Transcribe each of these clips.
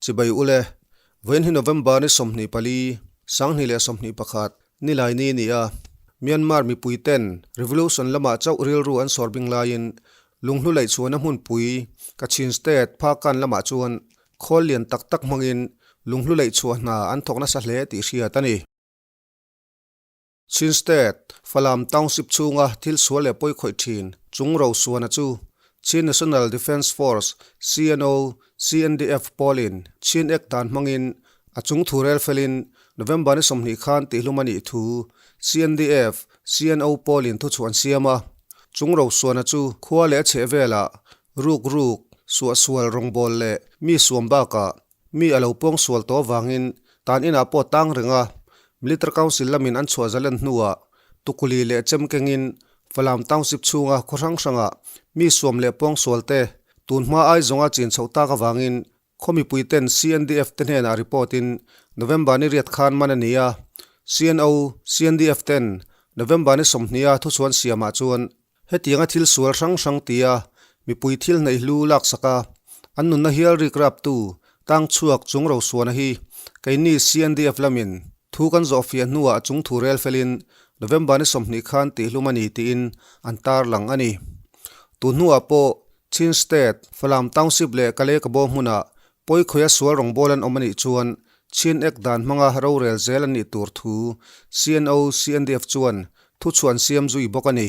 Chibai ule, vawiin hi November ni 24, 2021, nilai ni ni a, Myanmar mipui ten revolution lamah chauh rilru an sawr bing laiin lunghlu laih chhuahna hmunpui Kachin State Phakan lamah chuan khawl lian tak tak hmangin lunghlu laih chhuah hna an thawk nasa hle tih hriat a ni. Chin State, Falam Township chhunga thil sual leh pawi khawih thin chung Rosuana chu Chin National Defence Force, CNO, CNDF, pawlin Chin Act dan hmangin a chung thu rel felin November ni 20 khan tihlum a nih thu CNDF, CNO pawlin thuchhuah an siam a. Chung Rosuana chu khua leh a chhehvelah ruk ruk, suahsual rawngbâwl leh mi suam bakah Mi a lo pawng sual tawh avangin tan inah pawh tang reng a, Military Council lamin an chhuah zalen hnuah Tukuli leh chem kengin Falam Township chhunga khaw hrang hrangah mi suam leh pawng sual te tun hma ai zawnga chin chhoh tak avangin khaw mipui ten CNDF te hnenah report in November ni riat khan man a ni a, CNO, CNDF ten November ni 20 a thuchhuan siamah chuan Hetianga thil sual hrang hrang tia mipui thil hnaih hlu laksak a, an nunna hial rik raptu tang chhuak chung Rosuana hi keini CNDF lamin thu kan zawhfiah hnuah a chung thu rel felin November ni 20 khan tihlum a ni tiin an tarlang a ni. Tun hnuah pawh Chin State, Falam Township leh Kalekabo hmunah Pawikhawia sual rawngbâwl an awm a nih chuan Chin Act dan hmanga rorel zel an nih tur thu CNO, CNDF chuan thuchhuah an siam zui bawk a ni.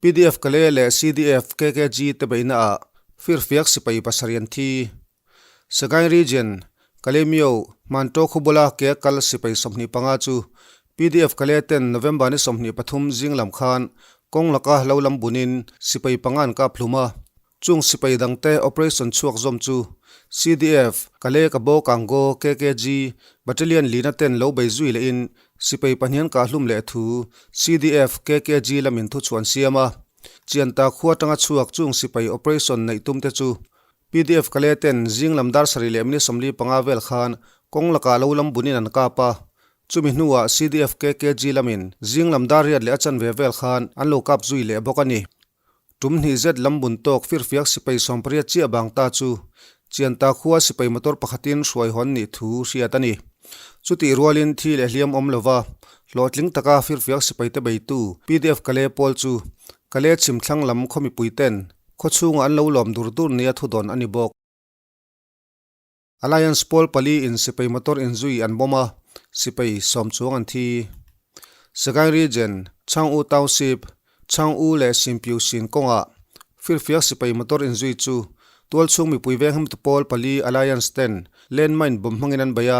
PDF Kale leh CDF KKG te beihna ah firfiak sipai pasarih an thi. Sagaing Region, Kalaymyo, Hmantaw khawbula ke kal sipai 25 chu PDF Kale ten November ni 23 zing lam khan kawng laka lo lam bunin sipai panga an kap hlum a. Chung sipai dangte operation chhuak zawm chu CDF, Kale Kabo Kango, KKG, Battalion lina ten lo bei zui lehin sipai pahnian kahhlum leh thu CDF, KKG lamin thu chhuah an siam a. Chianta khua atanga chhuak chung sipai operation neih tum te chu PDF Kale ten zing lam dar sarih leh minute 45 vel khan kawng lakah lo lam bunin an kap a. Chumi hnuah CDF, KKG lamin zing lam dar riat leh a chanve vel khan an lo kap zui leh bawk a ni. Tum hnih zet lam bun tawk firfiak sipai 80 chiah bang ta chu Chianta khua sipai motor pakhatin hruai hawn nih thu hriat a ni. Chutih rualin thi leh hliam awm lova hlawhtling taka firfiak sipaite beitu PDF Kale pawl chu Kale chhim thlang lam khaw mipuiten khaw chhungah an lo lawm dur dur nia thudawn a ni bawk. Alliance pawl pali in sipai motor inzui an bawm a, sipai 10 chuang an thi. Sagaing Region, Chang U Township, Chang U leh Simpyu Sin kawngah firfiak sipai motor inzui chu tualchhung mipui venghimtu pawl pali Alliance ten landmine bomb hmangin an bei a,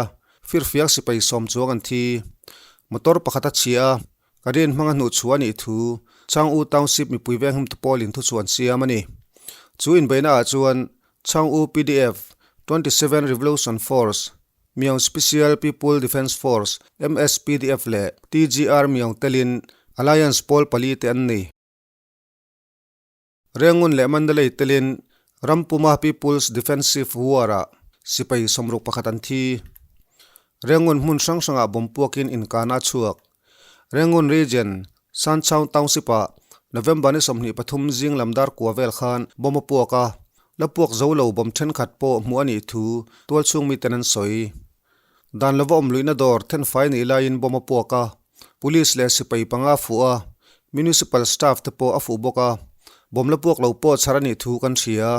firfiak sipai 10 chuang an thi. Motor pakhat a chhia a, Karen hmanga hnuhchhuah a nih thu Chang U Township mipui venghimtu pawlin thuchhuah an siam a ni. Chu inbeihna ah chuan Chang U PDF, 27 Revolution Force, Myaung Special People Defence Force, MSPDF, leh TGR Myaung telin Alliance pawl pali te an ni. Rengun leh Mandalay telin Rampuma People's Defensive War-ah sipai 61 an thi. Rengun hmun hrang hrangah bomb puakin inkana a chhuak. Rengun Region, Sanchaung Township-ah November ni 23 zing lam dar kua vel khan bomb a puak a, la puak zo lo bomb thenkhat pawh hmuh a nih thu tualchhung miten an sawi. Dan lova awm luihna dawr thenfai nih laiin bomb a puak a, Police leh sipai panga a fuh a, Municipal staff te pawh a fuh bawk a, bomb la puak lo pawh chhar a nih thu kan hria.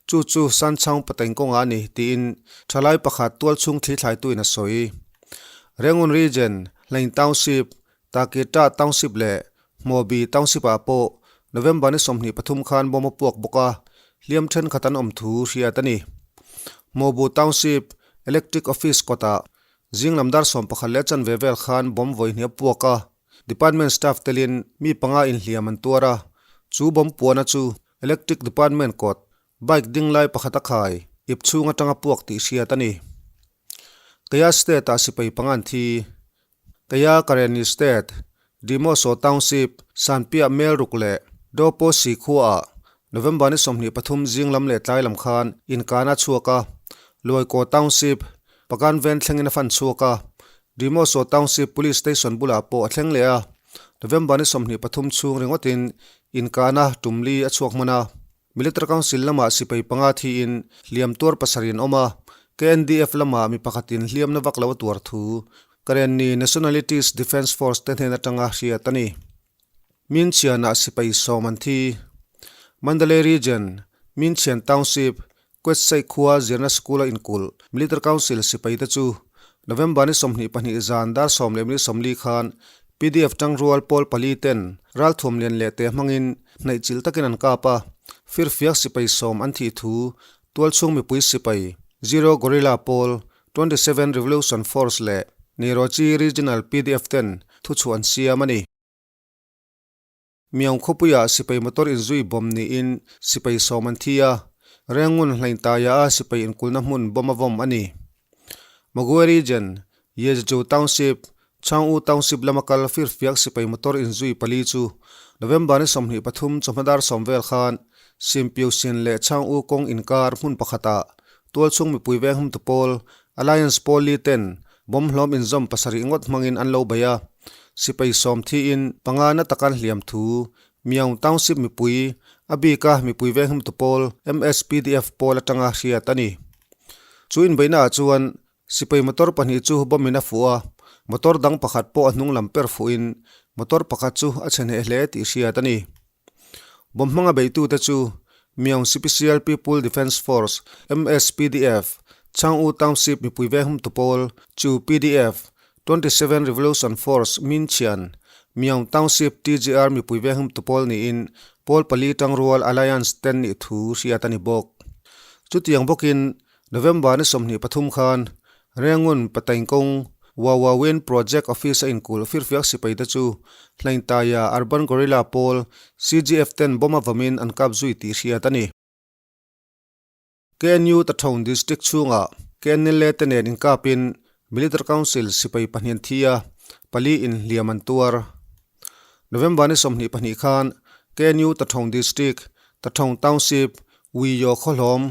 Chu chu Sanchang Pateng kawngah a ni, tiin thalai pakhat tualchhung thli thlaituin a sawi. Rangoon Region, Hlaing Township, Takita Township leh Hmawbi Township-ah pawh November ni 23 khan bomb a puak bawk a, hliam thenkhat an awm thu hriat a ni. Hmawbu Township Electric Office kawtah zing lam dar 11 leh chanve vel khan bomb vawi hnih a puak a, Department staff telin mi panga inhliam an tuar a, chu bomb puana chu Electric Department kawt bike ding lai pakhat a khai ip chhung atanga puak tih hriat a ni. Kaya State-ah sipai panga an thi. Kaya Karenni State, Demoso Township, Sanpiah Melruk leh Dopo Si khuaah November ni 23 zing lam leh tlai lam khan inkana a chhuak a, Luaikaw Township, Pagan Ven thlengin a fan chhuak a, Demoso Township Police Station bulah pawh a thleng leh a, November ni 23 chhung ringawtin inkana tumli a chhuak hman a. Military Council lamah sipai panga thiin hliam tuar pasarih an awm a, KNDF lamah mi pakhatin hliamna vak lo a tuar thu Karenni Nationalities Defence Force te hnen atanga hriat a ni. Minchianah sipai sawm an thi. Mandalay Region, Minchian Township, Kwetsaih khua zirna sikula inkulh Military Council sipai te chu November ni 22 zan dar 10:40 khan PDF tangrual pawl pali ten ralthuam lian leh te hmangin hnaih chilh takin an kap a, firfiak sipai sawm an thih thu tualchhung mipui sipai Zero Gorilla pawl 27 Revolution Force leh Nirochi Regional PDF ten thuchhuah an siam a ni. Miang khawpuiah sipai motor inzui bawm niin sipai sawm an thi a, Rengun hlaintaia a sipai inkulna hmun bawm a vawm a ni. Magwe Region, Yezhou Township, Chang'u Township lama kal firfiak sipai motor inzui pali chu November ni 23 chawhma dar sawm vel khan Simpiusin leh Chang'u kawng inkar hmun pakhatah tualchhung mipui veng humtu pawl Alliance pawl li ten Bomb hlawm inzawm pasarih ngawt hmangin an lo bei a, sipai sawm thiin panga na takan hliam thu Myaung Township mipui, a bika mipui venghimtu pawl MSPDF pawl atanga hriat a ni. Chu inbeihnaah chuan sipai motor pahnih chu bomb in a fuh a, motor dang pakhat pawh a hnung lam per fuhin motor pakhat chu a chhe hneh hle tih hriat a ni. Bomb hmanga beitute chu Myaung Special People Defence Force, MSPDF, Chang'u Township mipui venghumtu pawl chu PDF, 27 Revolution Force, Minchian, Myaung Township TGR mipui venghumtu pawl niin pawl pali tangrual Alliance ten nih thu hriat a ni bawk. Chutiang bawkin November ni 23 khan Rengun Pataingkong Wawawin Project Office a inkulh firfiak sipai te chu Hlaintaia Urban Guerrilla pawl CGF ten bomb avamin an kap zui tih hriat a ni. KNU Tathong District chhungah KNLA te nen inkapin Military Council sipai pahnih an thi a, pali in hliam an tuar. November ni 22 khan KNU Tathong District, Tathong Township, Uiyo Khawhlawm,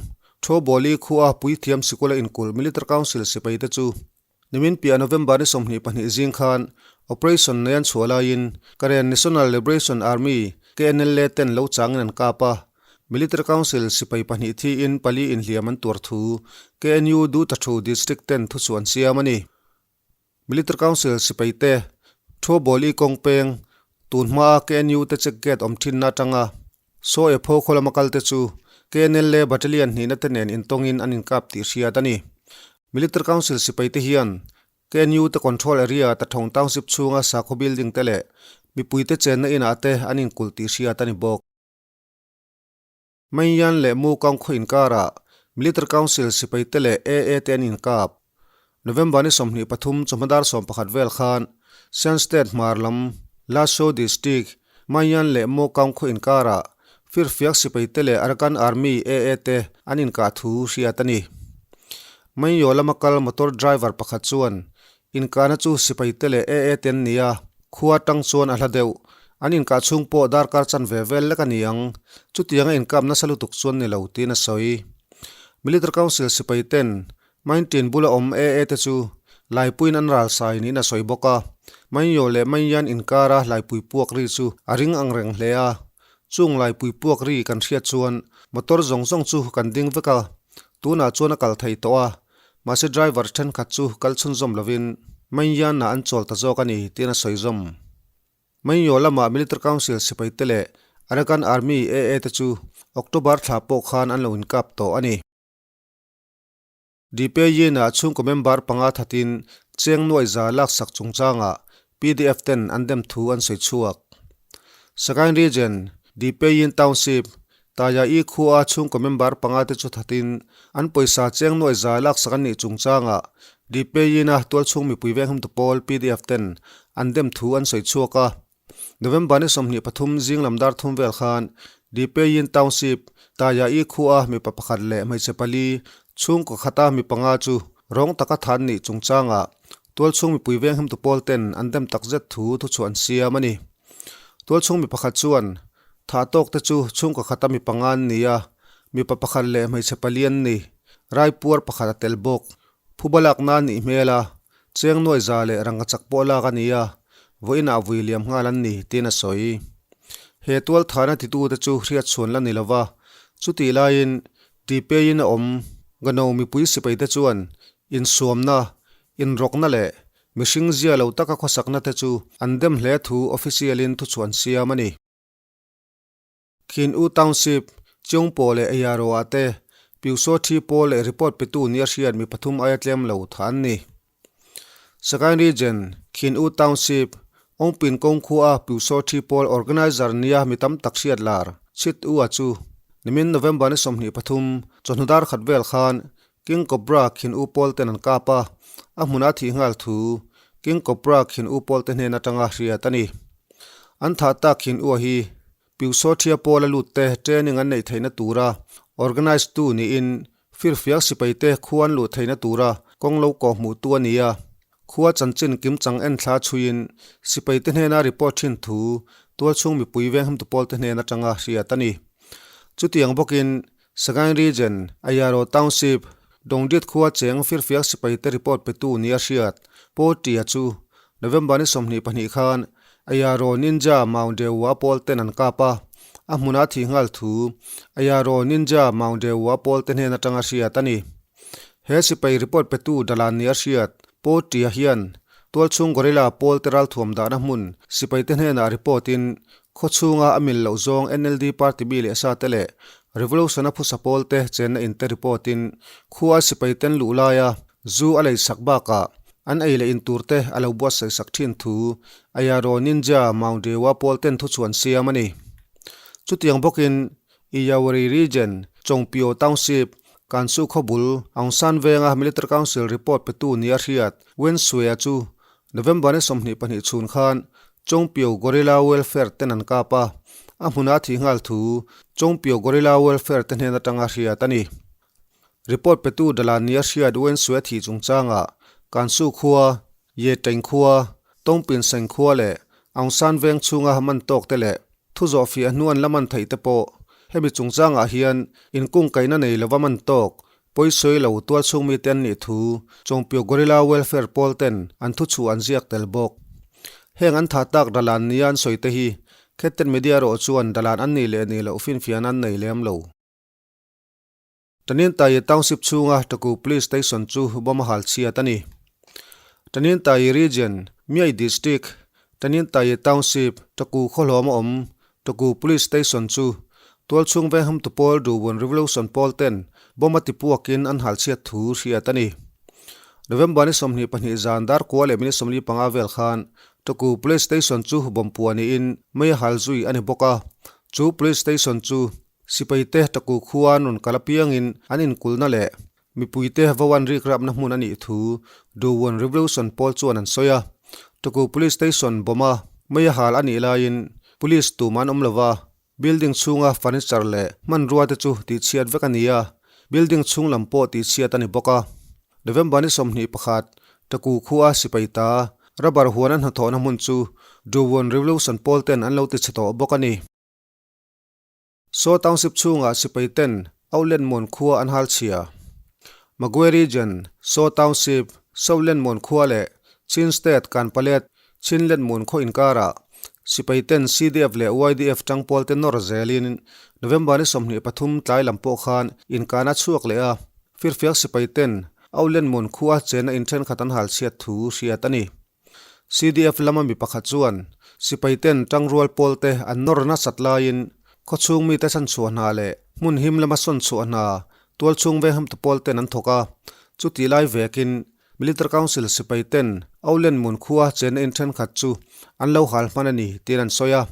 Thobawli khua Puithiam Sikula inkulh Military Council sipai te chu nimin piah November ni 22 zing khan Operation nei an chhuah laiin Karen National Liberation Army, KNLA, ten lo changin an kap a, Military Council sipai pahnih thiin pali inhliam an tuar thu KNU Dutathu District ten thuchhuah an siam a ni. Military Council sipai te Thobawli kawng peng tun hmaa KNU te check gate awm thinna atanga Saw e pho khaw lama kal te chu KNLA Battalion hnihna te nen intawngin an inkap tih hriat a ni. Military Council sipai te hian KNU te control area Tathong Township chhunga sakhaw building te leh mipui te chenna inah te an inkulh tih hriat a ni bawk. Maiyan leh Mukang khaw inkarah Military Council sipai te leh AA te an inkap. November ni 23 chawhma dar 11 vel khan Shan State hmar lam Lasho District, Maiyan leh Mukang khaw inkarah firfiak sipai te leh Arakan Army AA te an inkah thu hriat a ni. Maiyo lama kal motor driver pakhat chuan Inkahna chu sipai te leh AA te an ni a, khua atang chuan a hla deuh. An inkah chhung pawh darkar chan ve vel lek a ni ang. Chutianga inkap nasa lutuk chuan ni lo tiin a sawi. Military Council sipai ten Maintin bula awm AA te chu Laipuiin an ral sai niin a sawi bawk a. Mainyo leh Mainyan inkara Laipui puak ri chu a ring ang reng hle a. Chung Laipui puak ri kan hriat chuan motor zawng zawng chu kan ding vek a, tunah chuan a kal thei tawh a. Mahse driver thenkhat chu kal chhunzawm lovin Mainyan-ah an chawl ta zawk a ni tiin a sawi zawm. Mainyo lamah Military Council sipai te leh Arakan Army AA te chu October thla pawh khan an lo inkap tawh a ni. DPYN-ah chhungkaw member panga thatin cheng nuai za laksak chungchangah PDF ten an dem thu an sawi chhuak. Sagaing Region, DPYN Township, Taya i khua chhungkaw member panga te chu thatin an pawisa cheng nuai za laksak an nih chungchangah DPYN-a tualchhung mipui venghumtu pawl PDF ten an dem thu an sawi chhuak a. November ni 23 zing lam dar thum vel khan DPYN Township, Taya i khua mipa pakhat leh hmeichhe pali chhungkaw khata mi panga chu rawng taka than nih chungchangah tualchhung mipui venghumtu pawl ten an dem takzet thu thuchhuah an siam a ni. Tualchhung mi pakhat chuan Thah tawk te chu chhungkaw khata mi panga an ni a, mipa pakhat leh hmeichhe pali an ni. Raipuar pakhat a tel bawk. Phuba lak nan nih hmel a, cheng nuai za leh rangka chak pawh lak a ni a, vawiinah vui liam nghal an ni, tiin a sawi. He tual thahna titute chu hriatchhuan la ni lova. Chutih laiin Tipeiin a awm Gano mipui sipaite chuan insuamna, inrawkna leh mihring zia lo taka khawsakna te chu an dem hle thu official-in thuchhuan siam a ni. Khin U Township, Cheungpaw leh Eyaro-ah te Pyusaw Thi pawl leh report petu nia hriat mi pathum aia tlem lo tha an ni. Sagaing Region, Khin U Township, Ongpin kawng khua Pyusaw Thi pawl organizer nia mi tam tak hriat lar Chit U-a chu nimin November ni 23 chawhnu dar khat vel khan King Cobra Khin U pawl ten an kap a, a hmunah thih nghal thu King Cobra Khin U pawl te hnen atanga hriat a ni. An thah tak Khin U-a hi Pyusaw Thia pawl a lut te training an neih theihna tura organize tu niin firfiak sipai te khua an luh theihna tura kawng lo kawh hmuh tu a ni a. Khua chanchin kimchang en thla chhuiin sipai te hnena report thin thu tualchhung mipui venghamtu pawl te hnen atanga hriat a ni. Chutiang bawkin Sagaing Region, Ayaro Township, Dongdit khua cheng firfiak sipai te report petu nia hriat Paul Tia chu November ni 22 khan Ayaro Ninja Maung Deua pawl ten an kap a, a hmunah thih nghal thu Ayaro Ninja Maung Deua pawl te hnen atanga hriat a ni. He sipai report petu dalan nia hriat Paul Tia hian tualchhung gorilla pawl te ralthuam dahna hmun sipai te hnenah report in khawchhunga a mil loh zawng NLD party mi leh sa te leh Revolution a phusa pawl te chenna in te report in khua sipai ten luh laia Zu a lei sak bakah an ei leh in tur te a lo buatsaih sak thin thu Ayaro Ninja Maung Dewa pawl ten thuchhuan siam a ni. Chutiang bawkin Iyawari Region, Chongpio Township, Kansu khawbul, Aung San venga Military Council report petu nia hriat Wen Sue-a chu November ni 22 chhun khan Chongpio Gorilla Welfare ten an kap a, a hmuna thih nghal thu Chongpio Gorilla Welfare te hnen atanga hriat a ni. Report petu Dalan nia hriat UN Sue thih chungchangah Kansu khua, Ye Teng khua, Tongpin Seng khua leh Aung San veng chhunga man tawk te leh thu zawh fiah hnu an la man theih te pawh hemi chungchangah hian inkungkaihna nei lova man tawk pawisawi lo tualchhung mite an nih thu Chawngpio Gorilla Welfare pawl ten an thuchhuah an ziak tel bawk. Heng an tha tak Dalan nia an sawi te hi Khetten Media erawh chuan Dalan an nih leh nih loh finfiahna an nei lem lo. Tanintayi Township chhunga Taku Police Station chu bomb a hal chhiat a ni. Tanintayi Region, Myay District, Tanintayi Township, Taku khawhlawm a awm Taku Police Station chu tualchhung venghamtu pawl Duhbun Revolution pawl ten bomb a tipuakin an hal chhiat thu hriat a ni. November ni 22 zan dar kua leh minute 45 vel khan Taku Police Station chu bomb puah niin mei a hal zui a ni bawk a, chu Police Station chu Sipaite taku khua an rawn kal apiangin an inkulhna leh mipuite vo an rikrapna hmun a nih thu Duwon Revolution pawl chuan an sawi a. Taku Police Station bomb-a mei a hal a nih laiin Police tum an awm lova, building chhunga furniture leh hmanrua te chu tihchhiat vek a ni a, building chhung lam pawh tihchhiat a ni bawk a. November ni 21, Taku khua sipai ta rubber huan a hnathawhna hmun chu Duwon Revolution pawl ten an lo tichhe tawh bawk a ni. Saw Township chhungah sipai ten Aulenmuan khua an hal chhia. Magwe Region, Saw Township, Saulenmuan khua leh Chin State Kanpalet, Chinletmuan khaw inkarah sipai ten CDF leh YDF tangpawl te nawr zelin November ni 23 tlai lam pawh khan inkana chhuak leh a, firfiak sipai ten Aulenmuan khua chenna in thenkhat an hal chhiat thu hriat a ni. CDF lama mi pakhat chuan sipai ten tangrual pawl te an nawr nasat laiin khawchhung mite chhanchhuah hna leh hmun him lama sawn chhuah hna tualchhung venghamtu pawl ten an thawk a. Chutih lai vekin Military Council sipai ten Aulenmun khua chenna in thenkhat chu an lo hal hman a ni tiin an sawi a.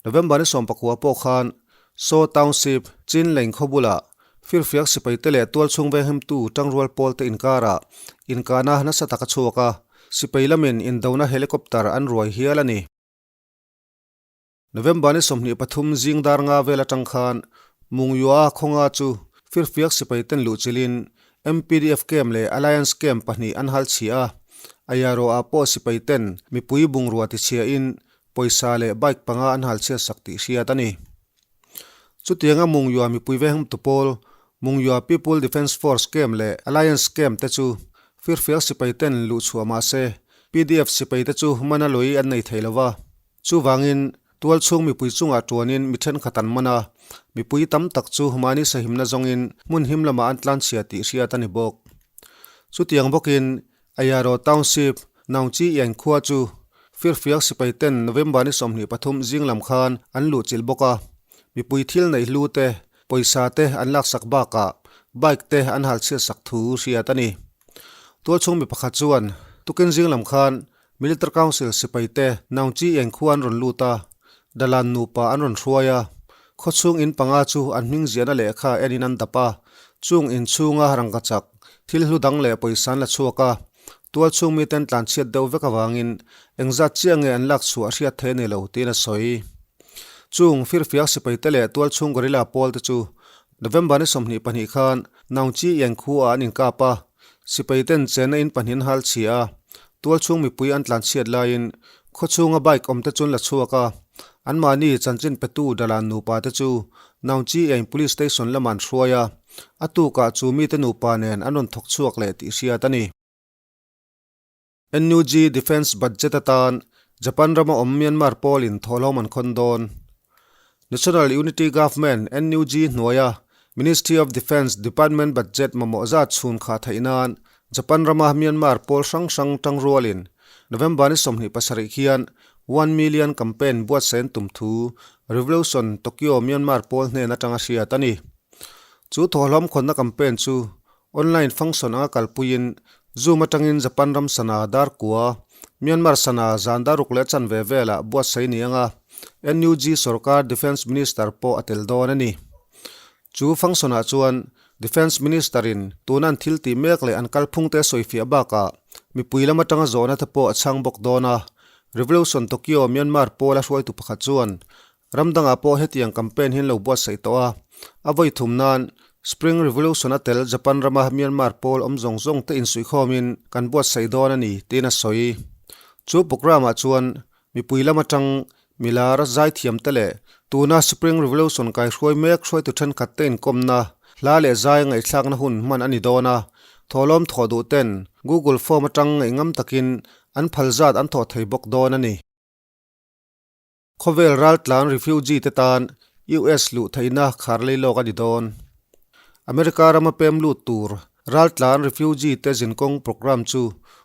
November ni 19 pawh khan Saw Township, Chinleng khaw bulah Firfiak sipaite leh tualchhung venghimtu tangrual pawlte inkarah inkahna nasa tak a chhuak a, sipai lamin indona helicopter an ruai hial a ni. November ni 23 zing dar nga vel atang khan Mungyua khawnga chu Firfiak sipaiten luhchilhin MPDF camp leh Alliance camp pahnih an hal chhia a, Ayaro-ah pawh sipaiten mipui bungrua tichhiahin pawisa leh bike panga an hal chhiat sak tih hriat a ni. Chutianga Mungyua mipui venghamtu pawl, Mungyua People Defence Force camp leh Alliance camp te chu firfiak sipai ten luh chhuah mah se, PDF sipai te chu mana lawih an nei thei lo va. Chuvangin, Tualchhung mipui chungah tuanin mi thenkhat an man a, mipui tam tak chu mahni sahimna zawngin hmun him lamah an tlanchhia tih hriat a ni bawk. Chutiang bawkin Ayaro Township, Naungchi Ian khua chu firfiak sipai ten November ni 23 zing lam khan an luhchilh bawk a, mipui thil neih hlu te, pawisa te an laksak bakah bike te an halchhiat sak thu hriat a ni. Tualchhung mi pakhat chuan tukin zing lam khan Military Council sipai te Naungchi Ian khua an rawn lut a, Dalan nupa an rawn hruai a, khawchhung in panga chu an hming ziahna lehkha enin an dap a, chung inchhunga rangkachak thil hlu dang leh pawisa an la chhuak a, tualchhung miten tlanchhiat deuh vek avangin engzat chiah nge an lak chhuah hriat thei a ni lo tiin a sawi. Chung firfiak sipai te leh tualchhung guerrilla pawl te chu November ni 22 khan Naungchi Ian khuaah an inkap a, sipai ten chenna in pahnih an hal chhia a, tualchhung mipui an tlanchhiat laiin khawchhunga bike awm te chu an la chhuak a, anmahni chanchin petu Dalan nupa te chu Naungchi Ian Police Station lamah an hruai a, a tukah chu mite nupa nen an rawn thawk chhuak leh tih hriat a ni. NUG Defence Budget atan Japan rama awm Myanmar pawlin thawhlawm an khawn dawn. National Unity Government, NUG, hnuaia Ministry of Defence Department budget mamawh zat chhun khah theih nan Japan rama Myanmar pawl hrang hrang tangrualin November ni 27 khian One Million Campaign buatsaih an tum thu Revolution Tokyo Myanmar pawl hnen atanga hriat a ni. Chu thawhlawm khawnna campaign chu Online function anga kalpuiin Zoom atangin Japan ram sana dar kua, Myanmar sana zan dar ruk leh chanve velah buatsaih ni anga NUG sorkar Defence Minister pawh a tel dawn a ni. Chu function ah chuan Defence Minister in tuna an thil tih mek leh an kalphung te sawifiah bakah mipui lam atanga zawhna te pawh a chhang bawk dawn a, Revolution Tokyo Myanmar pawla hruaitu pakhat chuan Ram dangah pawh hetiang campaign hi an lo buatsaih tawh a, a vawi thum nan Spring Revolution a tel Japan rama Myanmar pawl awm zawng zawng te insuihkhawmin kan buatsaih dawn a ni tiin a sawi. Chu programme ah chuan mipui lam atang milar zaithiam te leh tuna Spring Revolution kaihruai mek hruaitu thenkhat te inkawmna hla leh zai ngaihthlakna hun hman a ni dawn a, thawhlawm thawh duh ten Google Form atang ngaihngam takin an phal zat an thawh thei bawk dawn a ni. Khawvel raltlan refugee te tan US luh theihna khar lei lawk a ni dawn. America rama pem lut tur raltlan refugee te zinkawng program chu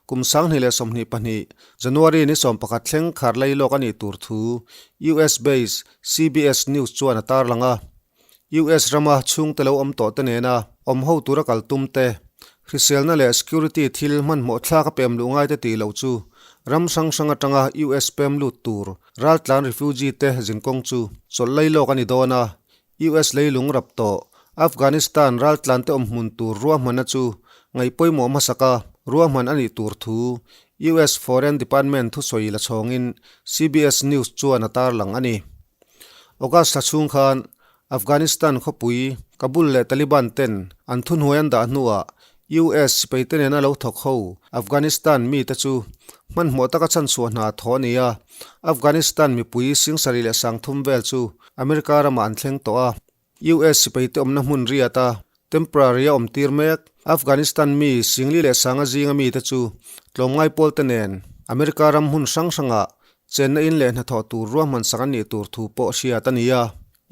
kum 2022 January ni 11 thleng khar lei lawk a nih tur thu US based CBS News chuan a tarlang a. US rama chhungte lo awm tawh te nena awm ho tura kal tum te, hriselna leh security thil hmanhmawh thlak a pem luh ngai te tih loh chu ram hrang hrang atanga US pem lut tur raltlan refugee te zinkawng chu chawlh lei lawk a ni dawn a, US leilung rap tawh Afghanistan raltlan te awm hmun tur ruahmanna chu ngaihpawimawh hmasaka ruahman a nih tur thu US Foreign Department thusawi la chhawngin CBS News chuan a tarlang a ni. August thla chhung khan Afghanistan khawpui Kabul leh Taliban ten an thuhnuai an dah hnuah US sipai te nena lo thawk ho Afghanistan mite chu hmanhmawh taka chhanchhuah hna thaw a ni a, Afghanistan mipui 73,000 vel chu America ramah an thleng tawh a. US sipai te awmna hmun riat a temporary a awm tir mek. Afghanistan mi 40,000 zinga mite chu tlawmngai pawl te nen America ram hmun hrang hrangah chenna in leh hnathawh tur ruahman sak an nih tur thu pawh hriat a ni a.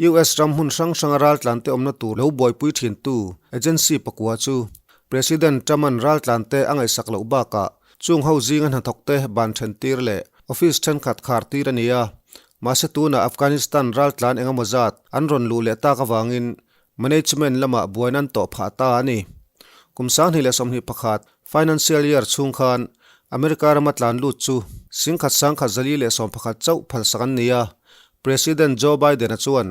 US ram hmun hrang hranga raltlan te awmna tur lo buaipui thintu agency pakua chu President Trump-a'n raltlan te a ngaihsak loh bakah chung ho zinga hnathawk te ban then tir leh office thenkhat khar tir a ni a. Mahse tunah Afghanistan raltlan engemaw zat an rawn luh leh tak avangin management lamah buaina an tawh phah ta a ni. Kum 2021 financial year chhung khan America rama tlan lut chu 1,141 chauh phalsak an ni a, President Joe Biden-a chuan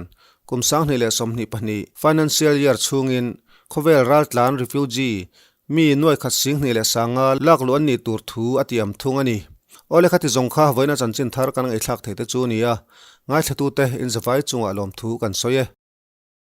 kum 2022 financial year chhungin khawvel raltlan refugee mi 1,205 lak luh an nih tur thu a tiam thung a ni. Awle khati zawng kha vawiina chanchin thar kan ngaihthlak thei te chu a ni a, ngaithlatute inzavai chungah lawmthu kan sawi e.